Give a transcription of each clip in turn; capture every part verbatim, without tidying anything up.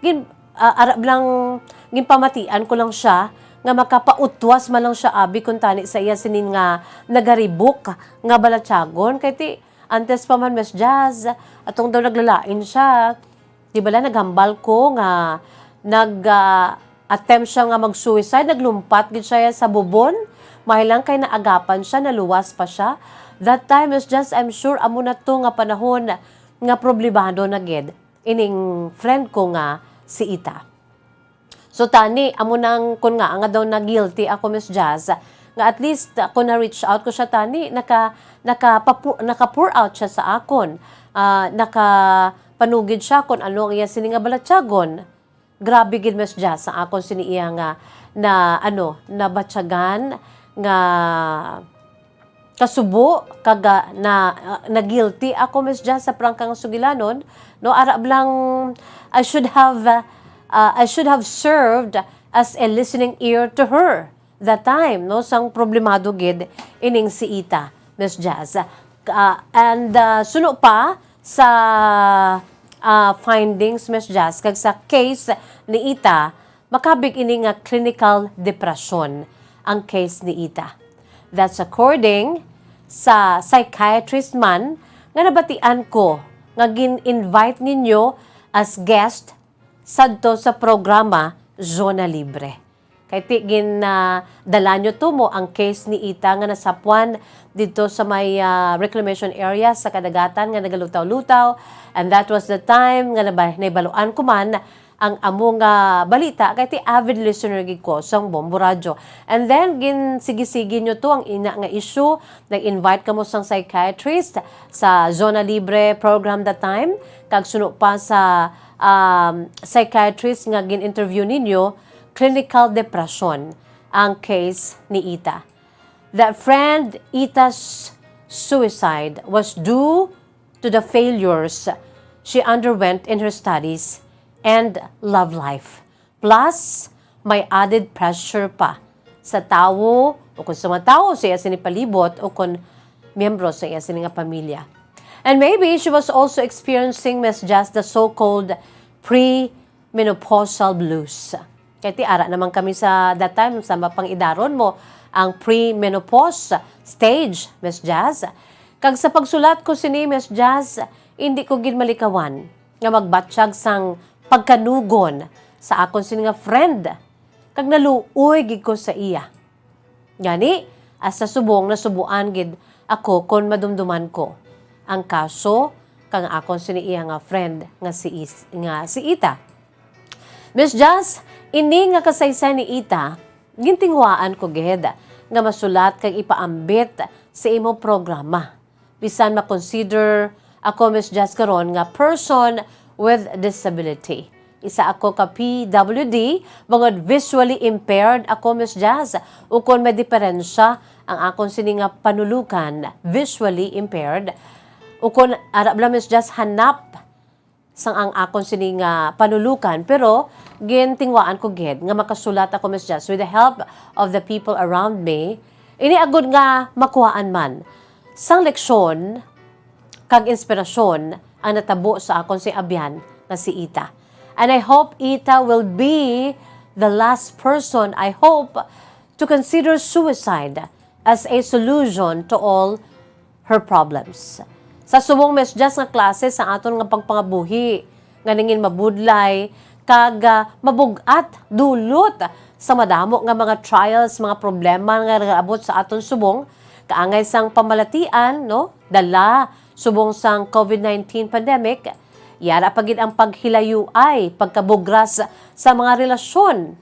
gin, ah, ara lang, ginpamatian ko lang siya nga makapautwas man lang siya, abi, kuntani sa iya sini nga nagaribok nga balatyagon. Kay ti, antes pa man, Miss Jazz, atong daw naglalain siya, di bala naghambal ko nga nag, ah, attempt siya nga mag-suicide, naglumpat gid siya sa bubon. Mahilang kay naagapan siya, naluwas pa siya. That time, Miss Jazz, I'm sure amo na to nga panahon nga problemado na gid ining friend ko nga si Ita. So, tani, amo nang kun nga, nga daw na guilty ako, Miss Jazz, nga at least, uh, kung na-reach out ko siya, tani, naka, naka, naka-pour out siya sa akon. Ah, nakapanugid siya kung ano ang iya sini nga balatyagon. Grabe gid, Miss Jazz, ang akon sini iya nga na, ano, nabatyagan nga kasubo, kag, ah, na, ah, na-guilty ako, Miss Jazz, sa prangka nga sugilanon, no? Ara lang, I should have, ah, ah, I should have served as a listening ear to her that time, no? Sang problemado gid ining si Ita, Miss Jazz. Ah, and, ah, suno pa sa, ah, findings, Miss Jazz, kag sa case ni Ita, makabig ini nga clinical depression ang case ni Ita. That's according sa psychiatrist man nga nabatian ko nga gin-invite ninyo as guest sadto sa programa Zona Libre. Kay ti gin, ah, dala nyo to mo ang case ni Ita nga nasapwan didto sa may, ah, reclamation area sa Kadagatan nga nagalutaw-lutaw, and that was the time nga naba-, nahibaluan ko man ang amo nga balita, kay ti avid listener gid ko sang Bombo Radyo. And then, ginsigi-sigi nyo to ang ina nga issue. Nag-invite kamo sang psychiatrist sa Zona Libre program that time, kag suno pa sa, um, psychiatrist nga gin-interview ninyo, clinical depression ang case ni Ita. That friend Ita's suicide was due to the failures she underwent in her studies and love life. Plus, may added pressure pa sa tawo o kung sa mga tawo sa iya sini palibot o kung miyembro sa iya sini nga pamilya. And maybe she was also experiencing, Miss Jazz, the so-called premenopausal blues. Kay ti ara naman kami sa that time, sa mapangidaron mo ang premenopause stage, Miss Jazz. Kag sa pagsulat ko sini, Miss Jazz, hindi ko gid malikawan nga magbatyag sang pagkanugon sa akon sini nga friend, kag naluoy gid ko sa iya. Gani, hasta subong nasubuan gid ako kon madumduman ko ang kaso kang akon sini iya nga friend nga si Is-, nga si Ita. Miss Jazz, ini nga kasaysay ni Ita, gintinguhaan ko gid nga masulat kag ipaambit sa imo programa. Bisan ma-consider ako, Miss Jazz, karon nga person with disability. Isa ako ka P W D, bangod visually impaired ako, Miss Jazz, ukon may diferensya ang akon sini nga panulukan, visually impaired, ukon ara bala, Miss Jazz, hanap sang ang akon sini nga panulukan, pero gintinguhaan ko gid nga makasulat ako, Miss Jazz, with the help of the people around me. Ini agud nga makuhaan man sang leksyon kag inspirasyon ang natabo sa akon si abyan nga si Ita. And I hope Ita will be the last person, I hope, to consider suicide as a solution to all her problems. Sa subong, Miss Jazz, nga klase sa aton nga pagpangabuhi nga nangin mabudlay kag, ah, mabug-at dulot sa madamo nga mga trials, mga problema nga nagaabot sa aton subong, kaangay sang pamalatian, no? Dala subong sang COVID nineteen pandemic, yara pa gid ang paghilayuay, pagkabugras sa mga relasyon.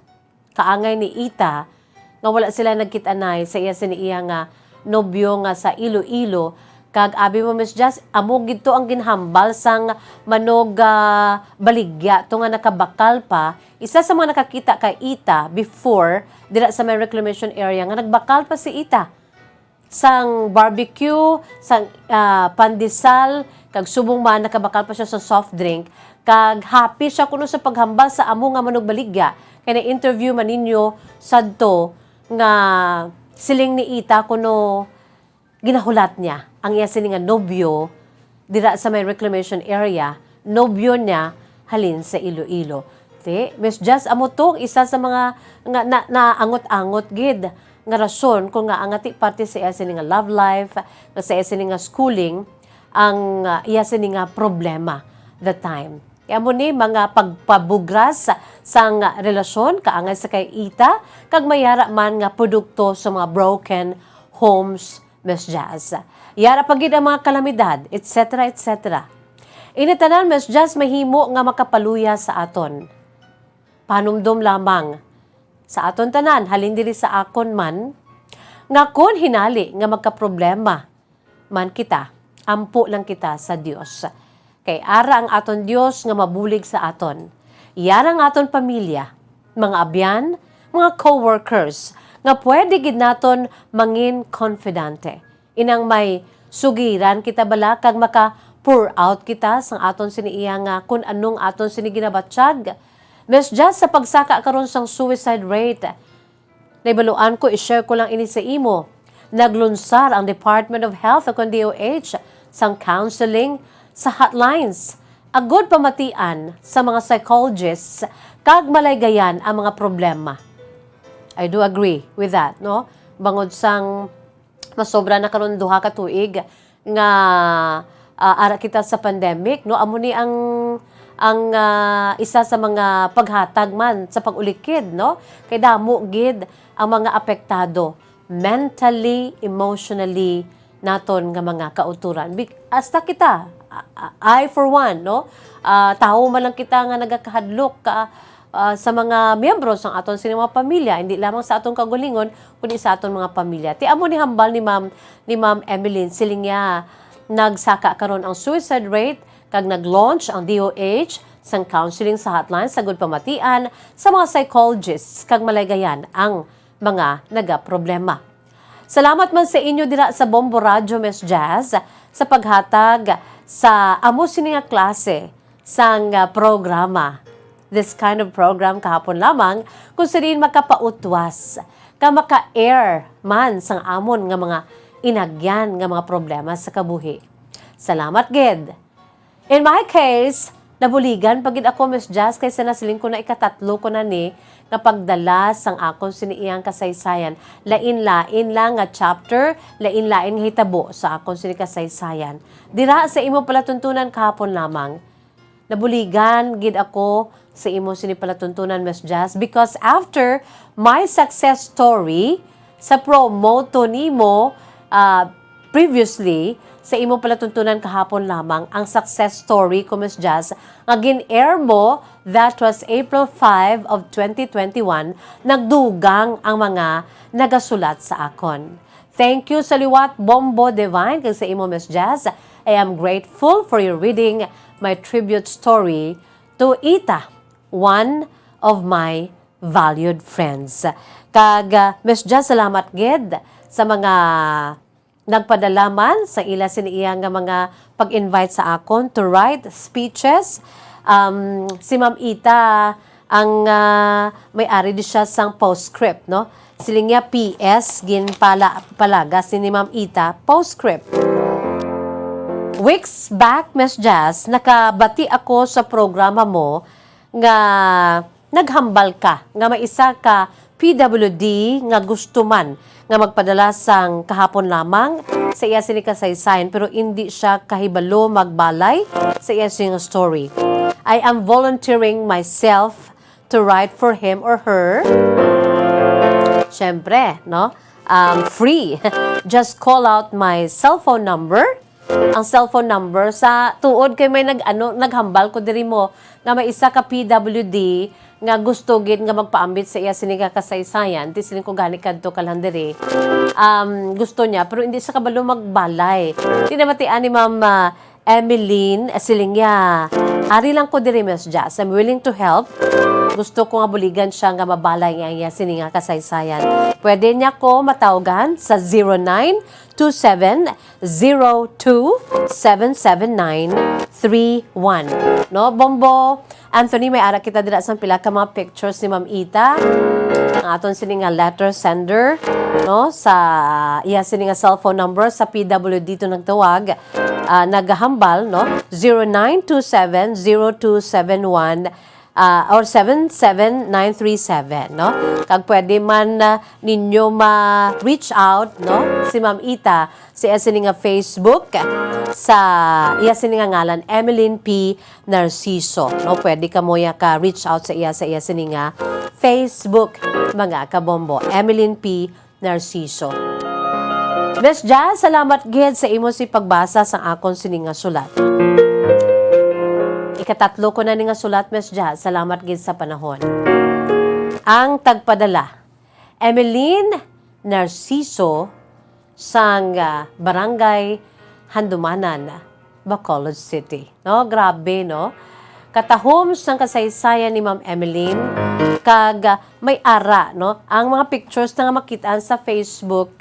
Kaangay ni Ita nga wala sila nagkit-anay sa iya sini iya nga nobyo nga sa Iloilo, kag abi mo, Miss Jazz, amo gid to ang ginhambal sang manog, ah, baligya to nga nakabakal pa. Isa sa mga nakakita kay Ita before dira sa may reclamation area nga nagbakal pa si Ita sang barbecue, sang, ah, pandesal, kag subong man nakabakal pa siya sa soft drink, kag happy siya kuno sa paghambal sa amo nga manugbaligya. Kay na-interview man ninyo sadto nga siling ni Ita kuno ginahulat niya ang iya sini nga nobyo dira sa may reclamation area, nobyo niya halin sa Iloilo. Ti, Miss Jazz, amo to ang isa sa mga nga na, naangot-angot gid nga rason kung nga ang ati parte sa iya sini nga love life, nga sa iya sini nga schooling, ang, ah, iya sini nga problema the time. Kaya mo ni mga pagpabugras sang relasyon kaangay sa kay Ita kag mayara man nga produkto sa mga broken homes, Miss Jazz. Yara pa gid ang mga kalamidad, et cetera, et cetera. Ini tanan, Miss Jazz, mahimo nga makapaluya sa aton. Panumdom lamang sa aton tanan, halin diri sa akon man, nga kon hinali nga magkaproblema man kita, ampo lang kita sa Dios. Kay ara ang aton Dios nga mabulig sa aton. Yara ang aton pamilya, mga abyan, mga co-workers, nga pwede gid naton mangin confidante. Inang may sugiran kita bala kag maka-pour out kita sang aton sini iya nga kun anong aton sini ginabatyag. Miss Jazz, sa pagsaka karon sang suicide rate, nahibaluan ko, i-share ko lang ini sa imo. Naglunsar ang Department of Health o kon D O H sang counseling sa hotlines agud pamatian sa mga psychologists kag malaygayan ang mga problema. I do agree with that, no? Bangod sang masobra na karon duha ka tuig nga, ah, ara kita sa pandemic, no? Amo ni ang, ang, ah, isa sa mga paghatag man sa pag-ulikid, no? Kay damo gid ang mga apektado mentally, emotionally naton nga mga kauturan. Big-, hasta kita, a-, a-, I for one, no? Ah, tawo man lang kita nga nagakahadlok ka, ah, sa mga miyembro sang aton sini mga pamilya, hindi lamang sa aton kaugalingon, kundi sa aton mga pamilya. Ti amo ni hambal ni Ma'am, ni Ma'am Emeline, siling niya, nagsaka karon ang suicide rate kag nag-launch ang D O H sang counseling sa hotline sagud pamatian sa mga psychologists kag malaygayan ang mga nagaproblema. Salamat man sa inyo dira sa Bombo Radyo, Miss Jazz, sa paghatag sa amo sini nga klase sang, ah, programa. This kind of program kahapon lamang kung sa diin makapautwas ka maka-air man sang amon nga mga inagyan nga mga problema sa kabuhi. Salamat gid. In my case, nabuligan pa gid ako, Miss Jazz, kay sa nasiling ko na ikatatlo ko na ni nga pagdala sang akon sini iyang kasaysayan. Lain-lain lang nga chapter, lain-lain nga hitabo sa akon sini kasaysayan. Dira sa imo palatuntunan kahapon lamang, nabuligan gid ako sa imo sini palatuntunan, Miss Jazz, because after my success story sa promoto nimo, ah, previously, sa imo palatuntunan kahapon lamang, ang success story ko, Miss Jazz, nga gin-air mo, that was April five of twenty twenty-one, nagdugang ang mga nagasulat sa akon. Thank you sa liwat, Bombo Divine, kag sa imo, Miss Jazz. I am grateful for your reading my tribute story to Ita, one of my valued friends. Kag, ah, Miss Jazz, salamat gid sa mga nagpadala man sa ila sini iya nga mga pag-invite sa akon to write speeches. Um, si Ma'am Ita ang, ah, may-ari di siya sang postscript, no? Siling niya, P S, ginpala-, palagas ni Ma'am Ita, postscript. Weeks back, Miss Jazz, nakabati ako sa programa mo nga naghambal ka nga may isa ka P W D nga gusto man nga magpadala sang kahapon lamang sa iya sini kasaysayan, pero indi siya kahibalo magbalay sa iya sini nga story. I am volunteering myself to write for him or her. Siyempre, no? Um, free. Just call out my cellphone number. Ang cellphone number sa tuod kay may nag-, ano, naghambal ko diri mo nga may isa ka P W D nga gusto gid nga magpaambit sa iya sini nga kasaysayan. Ti siling ko gani kadto ka lang diri. Um, gusto niya, pero hindi sa kabalo magbalay. Tinamatian ni Ma'am, ah, Emeline, ah, siling niya, "Ari lang ko diri, Miss Jazz. I'm willing to help. Gusto ko nga buligan siya nga mabalay nga iya sini nga kasaysayan. Pwede niya ko matawgan sa zero nine two seven zero two seven seven nine three one." No, Bombo Anthony, may ara kita dira sang pila ka mga pictures ni Ma'am Ita. Ang aton sini nga letter sender, no, sa iya sini nga cellphone number sa P W D to nagtawag, ah, nagahambal, no, zero nine two seven zero two seven one ah, or seven seven nine three seven, no? Kag pwede man, ah, ninyo ma-reach out, no, si Ma'am Ita sa iya sini nga Facebook, sa iya sini nga ngalan, Emeline P Narciso, no? Pwede kamo ya ka-reach out sa iya, sa iya sini nga Facebook, mga kabombo, Emeline P Narciso. Miss Jazz, salamat gid sa imo si pagbasa sang akon sini nga sulat. Ikatatlo ko na ni nga sulat, Miss Jazz. Salamat gid sa panahon. Ang tagpadala, Emeline Narciso, sang, ah, Barangay Handumanan, Bacolod City. No, grabe, no? Katahom sang kasaysayan ni Ma'am Emeline, kag, ah, may ara, no? Ang mga pictures na nga makit-an sa Facebook,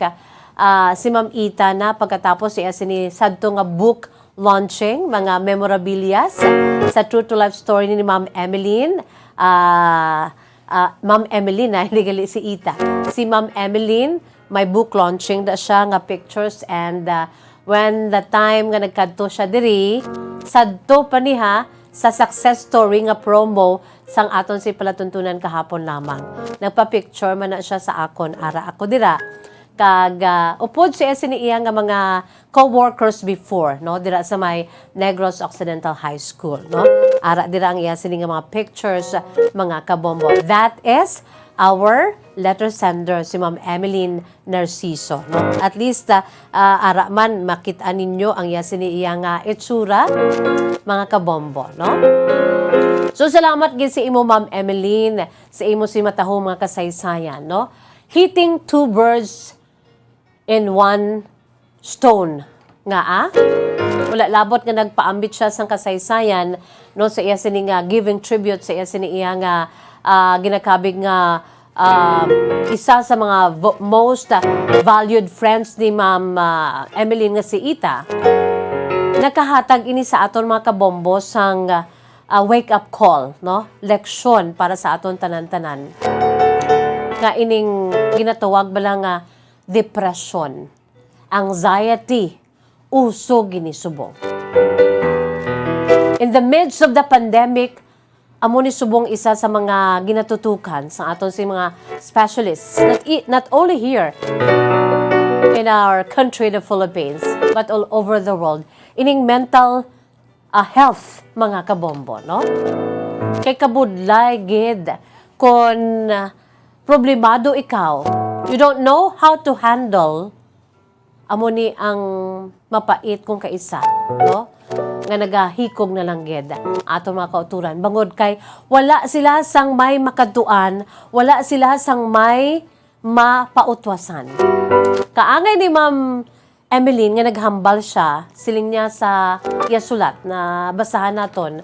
ah, si Ma'am Ita na pagkatapos siya sini sadto nga book launching, mga memorabilia sa, sa True to Life Story ni Ma'am Emeline. Ah, ah, Ma'am Emeline, ah, hindi gali si Ita. Si Ma'am Emeline, may book launching da siya nga pictures, and, ah, when the time nga nagkadto siya diri, sadto pa ni, ha, sa success story nga promo sang aton si palatuntunan kahapon lamang. Nagpa-picture man na siya sa akon, ara ako dira. Kag, ah, upod siya sini iya nga mga co-workers before, no, dira sa may Negros Occidental High School, no? Ara dira ang iya sini nga mga pictures, mga kabombo. That is our letter sender, si Ma'am Emeline Narciso, no? At least, ah, ah, ara man, makit-an ninyo ang iya sini iya nga itsura, mga kabombo, no? So, salamat gid sa imo, Ma'am Emeline, sa imo si matahom nga kasaysayan, no? Hitting two birds in one stone nga, ah? Wala labot nga nagpaambit siya sang kasaysayan, no, sa iya sini nga giving tribute sa iya sini iya nga, ah, ginakabig nga, ah, isa sa mga vo-, most, ah, valued friends ni Ma'am, ah, Emeline nga si Ita. Nakahatag ini sa aton mga kabombo sang, ah, wake-up call, no? Leksyon para sa aton tanan-tanan. Nga ining ginatawag bala nga depression, anxiety, uso gini subong. In the midst of the pandemic, amo ni subong isa sa mga ginatutukan sa aton si mga specialists, not, i-, not only here in our country, the Philippines, but all over the world, ining mental, ah, health, mga kabombo, no? Kay kabudlay gid kon, ah, problemado ikaw, you don't know how to handle, amo ni ang mapait kung kaisa, no? Nga nagahikog na lang gid aton mga kauturan. Bangod kay wala sila sang may makadtuan, wala sila sang may mapautwasan. Kaangay ni Ma'am Emeline nga naghambal siya, siling niya sa iya sulat na basahan naton,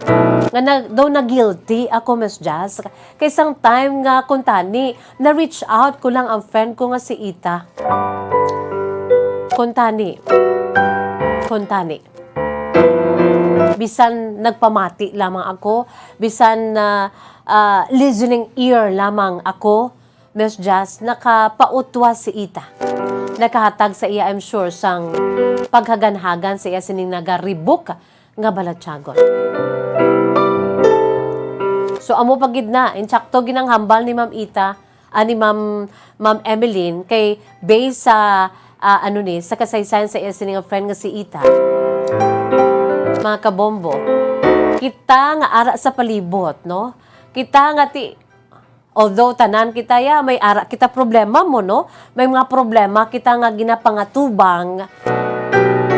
nga na, daw na-guilty ako, Miss Jazz. Kay sang time nga kuntani, na-reach out ko lang ang friend ko nga si Ita. Kuntani. Kuntani. Bisan nagpamati lamang ako, bisan na, ah, listening ear lamang ako, Miss Jazz, nakapautwa si Ita. Nakahatag sa iya, I'm sure, sang paghaganhagan sa iya sining nagaribok nga balatyagon. So, amo pa gid na, insakto ginanghambal ni Ma'am Ita, ah, ni Ma'am, Ma'am Emeline, kay based sa, ah, ano ni, sa kasaysayan sa iya sini nga friend nga si Ita. Mga kabombo, kita nga ara sa palibot, no? Kita nga ti-, although tanan kita ya, may ara kita problema mo, no? May mga problema kita nga ginapangatubang.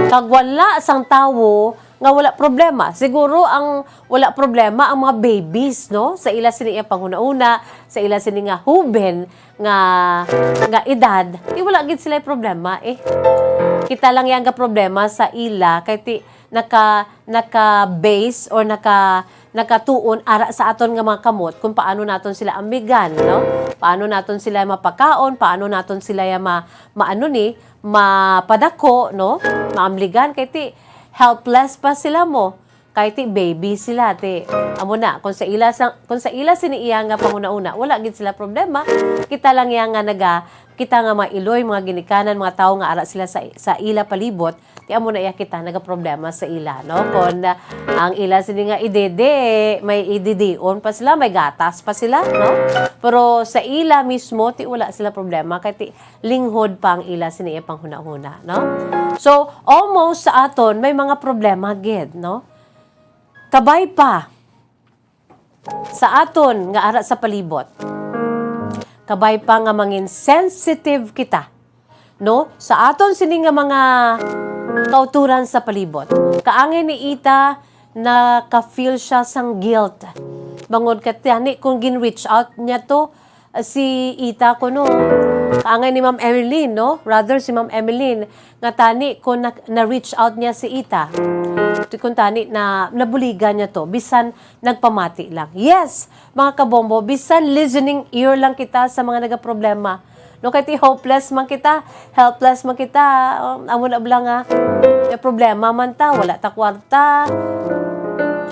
Kag wala sang tawo nga wala problema. Siguro ang wala problema ang mga babies, no? Sa ila sini nga panghunahuna, sa ila sini nga huben nga, nga edad, di wala gid sila problema, eh. Kita lang yang ga problema sa ila, kay ti-, naka, naka-base or naka, nakatuon ara sa aton nga mga kamot kung paano naton sila ambigan, no? Paano naton sila mapakaon, paano naton sila ya ma-, maano ni, mapadako, no? Maamligan, kay ti-, helpless pa sila mo. Kay ti baby sila, ti. Amo na, kung sa ila sa, kung sa ila sini iya nga panghunahuna, wala gid sila problema. Kita lang iya nga naga, kita nga mga iloy, mga ginikanan, mga tawo nga ara sila sa, sa ila palibot, ti amo na iya kita nagaproblema sa ila, no? Kung, ah, ang ila sini nga idede, may ididion pa sila, may gatas pa sila, no? Pero sa ila mismo, ti wala sila problema, kay ti linghod pa ang ila sini iya panghunahuna, no? So, almost sa aton, may mga problema gid, no? Kabay pa sa aton nga ara sa palibot. Kabay pa nga mangin sensitive kita, no? Sa aton sini nga mga kauturan sa palibot. Kaangay ni Ita, naka-feel siya sang guilt. Bangod ka tani kung gin-reach out niya to, ah, si Ita kuno. Kaangay ni Ma'am Emeline, no? Rather, si Ma'am Emeline, nga tani kung na, na-reach out niya si Ita. Ti kung tani na nabuligan niya to, bisan nagpamati lang. Yes, mga kabombo, bisan listening ear lang kita sa mga nagaproblema. No, kay ti hopeless man kita, helpless man kita, um, amo na bala nga, may problema man ta, wala ta kwarta,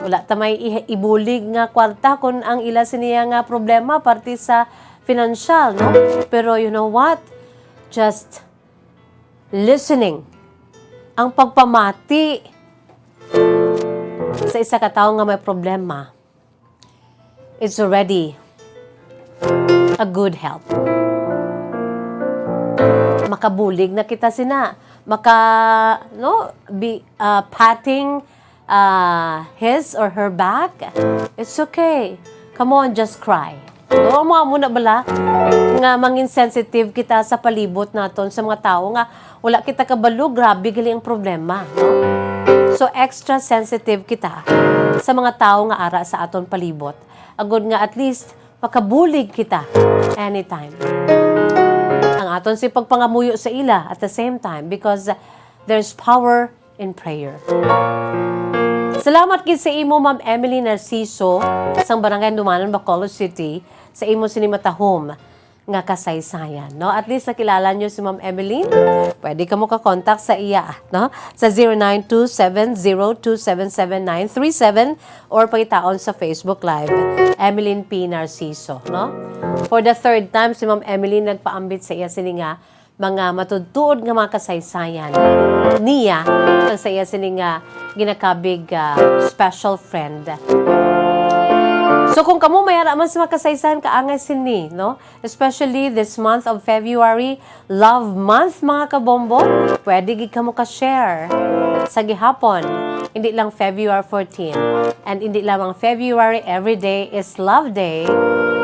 wala ta may i-, ibulig nga kwarta kung ang ila siniya nga problema parte sa financial, no? Pero you know what? Just listening. Ang pagpamati sa isa ka tawo nga may problema, it's already a good help. Makabulig na kita sina, maka, no, be, uh, patting, uh, his or her back. It's okay. Come on, just cry. No, amo, amo na bala nga mangin sensitive kita sa palibot naton, sa mga tawo nga wala kita kabalo, grabe gali ang problema, no? So, extra sensitive kita sa mga tawo nga ara sa aton palibot, agod nga at least makabulig kita anytime. Ang aton si pagpangamuyo sa ila at the same time, because there's power in prayer. Salamat gid sa imo, Ma'am Emily Narciso, sang Barangay Dumanan, Bacolod City, sa imo sini matahom nga kasaysayan, no? At least nakilala nyo si Ma'am Emeline. Pwede kamo ka-contact sa iya, no? Sa zero nine two seven zero two seven seven nine three seven or pangitaon sa Facebook Live, Emeline P Narciso, no? For the third time, si Ma'am Emeline nagpaambit sa iya sini nga mga matutuod nga mga kasaysayan niya kag sa iya sini nga ginakabig, ah, special friend. So, kung kamo may ara man sa mga kasaysayan, kaangay sini, no? Especially this month of February, Love Month, mga kabombo, pwede gid kamo ka-share sa gihapon. Hindi lang February fourteen, and hindi lamang February, every day is Love Day.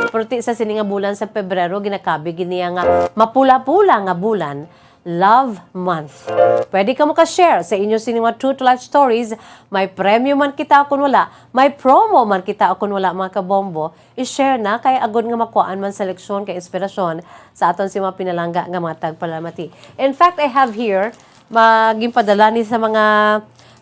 Pero ti sa sini nga bulan sa Pebrero, ginakabig gid niya nga mapula-pula nga bulan, Love Month. Pwede kamo ka-share sa inyo sini nga true to life stories. May premyo man kita o kun wala, may promo man kita o kun wala, mga kabombo. I-share na kay agod nga makuhaan man seleksyon kay inspirasyon sa aton si mga pinalangga nga mga tagpalamati. In fact, I have here, ma-, ginpadala ni sa mga,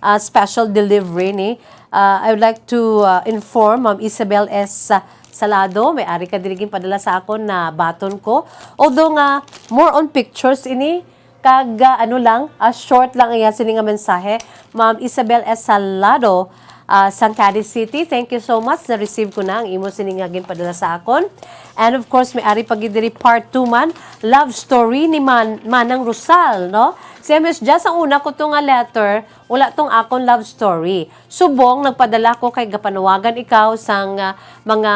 ah, special delivery ni. Ah, I would like to, ah, inform Ma'am Isabel S. Salado, may ari ka diri ginpadala sa akon na baton ko. Although nga, more on pictures ini, kag, ah, ano lang, ah, short lang iya sini nga mensahe. Ma'am Isabel S. Salado, ah, sang Cadiz City, thank you so much. Na-receive ko na ang imo sini nga ginpadala sa akon. And of course, may ari pa gid diri part two man, love story ni Man-, Manang Rosal, no? Si M S Jazz, ang una ko to nga letter, wala tong akon love story. Subong nagpadala ko kay gapanawagan ikaw sang, ah, mga,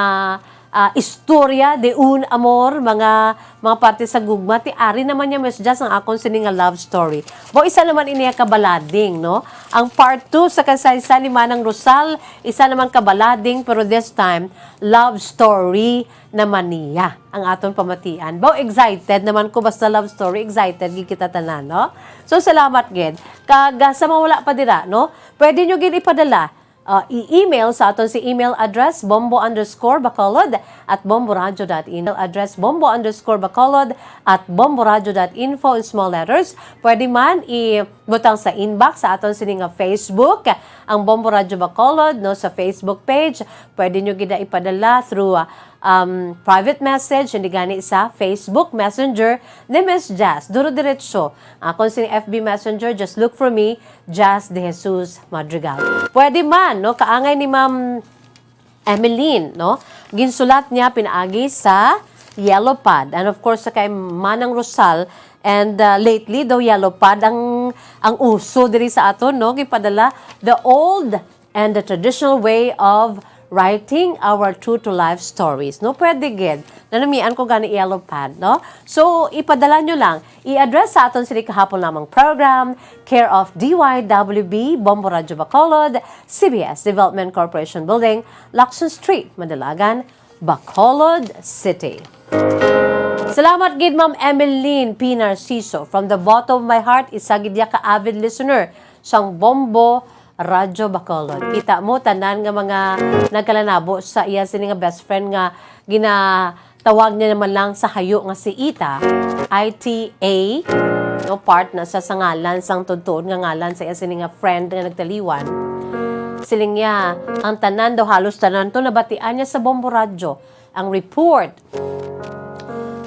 ah, istorya de un amor, mga, mga parte sa gugma. Ti ari naman niya, Miss Jazz, ang akon sini nga love story. Bo, isa naman ini ka balading, no? Ang part two sa kasaysayan ni Manang Rosal, isa naman ka balading, pero this time, love story naman niya ang aton pamatian. Bo, excited naman ko, basta love story, excited gid kita tanan, no? So, salamat gid. Kag, ah, sa mga wala pa dira, no? Pwede nyo gid ipadala. Ah, i-email sa aton si email address, bombo underscore bacolod at bomboradio dot info. Email address, bombo underscore bacolod at bomboradio dot info in small letters. Pwede man ibutang sa inbox sa aton sini nga Facebook, ang Bombo Radio Bacolod, no, sa Facebook page. Pwede nyo gid na ipadala through, ah, um, private message, hindi gani sa Facebook Messenger ni Miss Jazz. Duro diretso. Akon sini F B Messenger, just look for me, Jazz De Jesus Madrigal. Pwede man, no? Kaangay ni Ma'am Emeline, no? Ginsulat niya pinaagi sa Yellow Pad. And of course, sa kay Manang Rosal, and, uh, lately daw Yellow Pad ang, ang uso diri sa aton, no? Gipadala the old and the traditional way of writing our true to life stories, no? Pwede gid. Nanamian ko gani Yellow Pad, no? So, ipadala nyo lang. I-address sa aton sini kahapon lamang program, care of D Y W B, Bombo Radyo Bacolod, C B S Development Corporation Building, Lacson Street, Madalagan, Bacolod City. Salamat gid, Ma'am Emeline P. Narciso. From the bottom of my heart, isa gid ya ka avid listener sang Bombo Radyo Bacolod. Kita mo, tanan nga mga nagkalanabo sa iya sini nga best friend nga ginatawag niya naman lang sa hayo nga si Ita, I T A, no, part na sa, sa ngalan, sang tuod-tuod nga ngalan sa iya sini nga friend nga nagtaliwan. Siling niya, ang tanan daw, halos tanan to nabatian niya sa Bombo Radyo, ang report.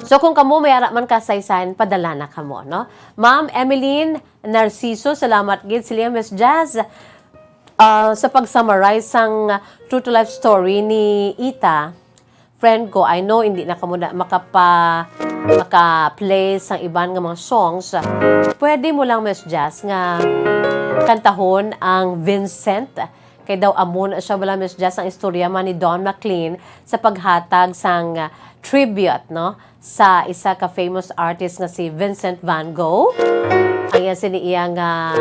So, kung kamo may ara man kasaysayan, padala na kamo, no? Ma'am Emeline Narciso, salamat gid. Siling, Miss Jazz, ah, sa pag-summarize sang true to life story ni Ita, friend ko, I know hindi na kamo na makapa-, maka-play sang iban nga mga songs. Pwede mo lang, Miss Jazz, nga kantahon ang Vincent. Kay daw amo na siya, bala, Miss Jazz, ang istorya man ni Don McLean sa paghatag sang, ah, tribute, no, sa isa ka famous artist nga si Vincent Van Gogh. Ang iya sini iya nga,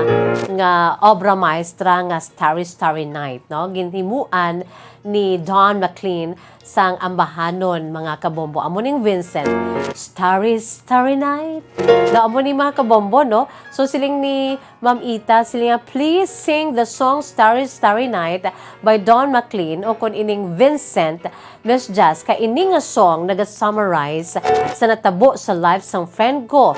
nga obra maestra nga Starry Starry Night, no? Ginhimuan ni Don McLean sang ambahanon, mga kabombo. Amo ning Vincent, Starry Starry Night. No, amo ni, mga kabombo, no? So, siling ni Ma'am Ita, siling niya, "Please sing the song Starry Starry Night by Don McLean o kon ining Vincent, Miss Jazz, kay ini nga song naga-summarize sa natabo sa life sang friend ko."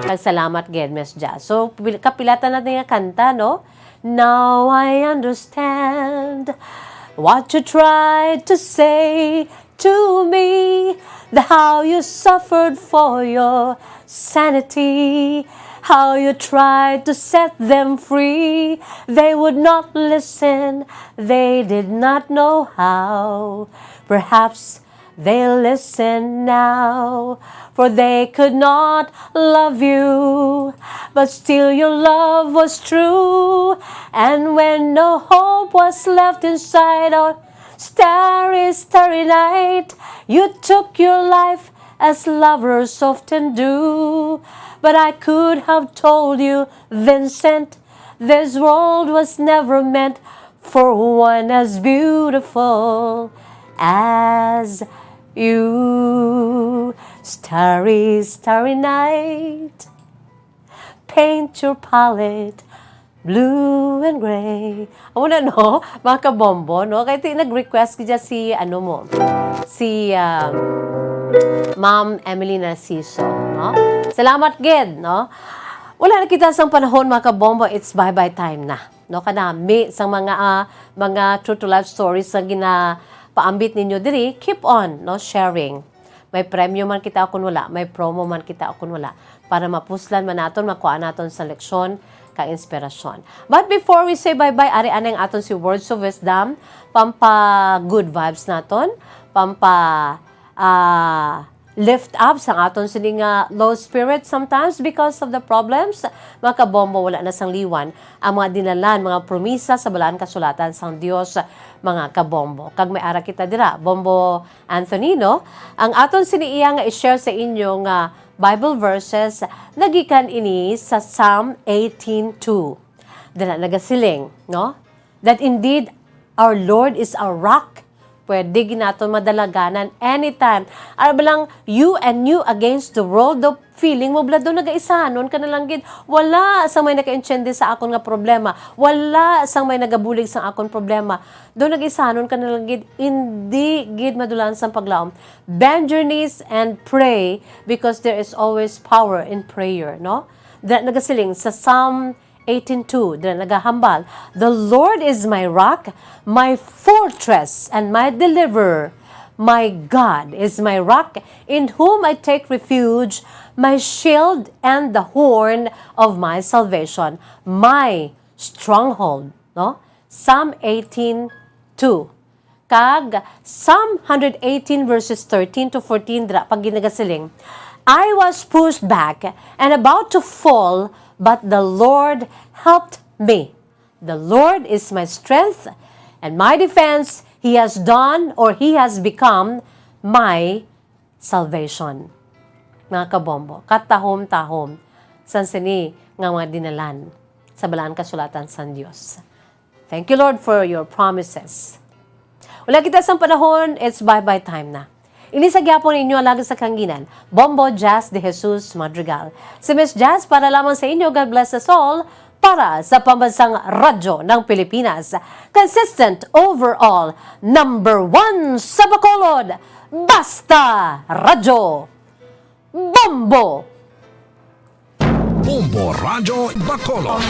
Kag salamat gid, Miss Jazz. So, pil-, kapilatan natin nga kanta, no? Now I understand what you tried to say to me, the how you suffered for your sanity, how you tried to set them free. They would not listen, they did not know how. Perhaps they'll listen now, for they could not love you, but still your love was true. And when no hope was left inside our starry, starry night, you took your life as lovers often do. But I could have told you, Vincent, this world was never meant for one as beautiful as you. Starry, starry night, paint your palette blue and gray. Amo na, no? Mga kabombo, no? Kay ti-, nag-request gid si, ano mo, si, um, Ma'am Emily Narciso, no? Salamat gid, no? Wala na kita sang panahon, mga kabombo. It's bye-bye time na. No, kanami sang mga, ah, mga true to life stories nga ginapaambit ninyo diri, keep on, no, sharing. May premyo man kita o kun wala, may promo man kita o kun wala, para mapuslan man naton, makuha naton sa leksyon kag inspirasyon. But before we say bye-bye, ari anay ang aton si Words of Wisdom, pampa good vibes naton, pampa, ah, lift up sang aton sini nga low spirit sometimes because of the problems. Mga kabombo, wala na sang liwan ang mga dinalan, mga promisa sa Balaan Kasulatan sang Dios, mga kabombo. Kag may ara kita dira, Bombo Anthony, no? Ang aton sini iya nga i-share sa inyo nga Bible verses, nagikan ini sa Psalm eighteen two. Dala nagasiling, no? That indeed, our Lord is our rock. Pwede gid naton madalaganan anytime. Ara ba lang, you and you against the world, daw feeling mo, bala, daw nagaisanon ka na lang gid. Wala sang may nakaintindi sa akon nga problema. Wala sang may nagabulig sa akon problema. Daw nagaisanon ka na lang gid. Hindi gid madulaan sang paglaom. Bend your knees and pray, because there is always power in prayer, no? Dira nagasiling sa Psalm eighteen two, dira nagahambal, "The Lord is my rock, my fortress, and my deliverer. My God is my rock, in whom I take refuge, my shield and the horn of my salvation, my stronghold. No? Psalm eighteen two. Kag Psalm one hundred eighteen verses thirteen to fourteen dira pa ginagasiling, "I was pushed back and about to fall, but the Lord helped me. The Lord is my strength and my defense. He has done, or He has become, my salvation." Mga kabombo, katahom-tahom san sini nga mga dinalan sa Balaan Kasulatan sang Dios. Thank you, Lord, for your promises. Wala kita sang panahon, it's bye-bye time na. Ini sa gyapon inyo alagad sa kahanginan, Bombo Jazz de Jesus Madrigal. Si Miss Jazz para lamang sa inyo, God bless us all, para sa Pambansang Radyo ng Pilipinas. Consistent overall, number one sa Bacolod, Basta Radyo. Bombo! Bombo Radyo Bacolod.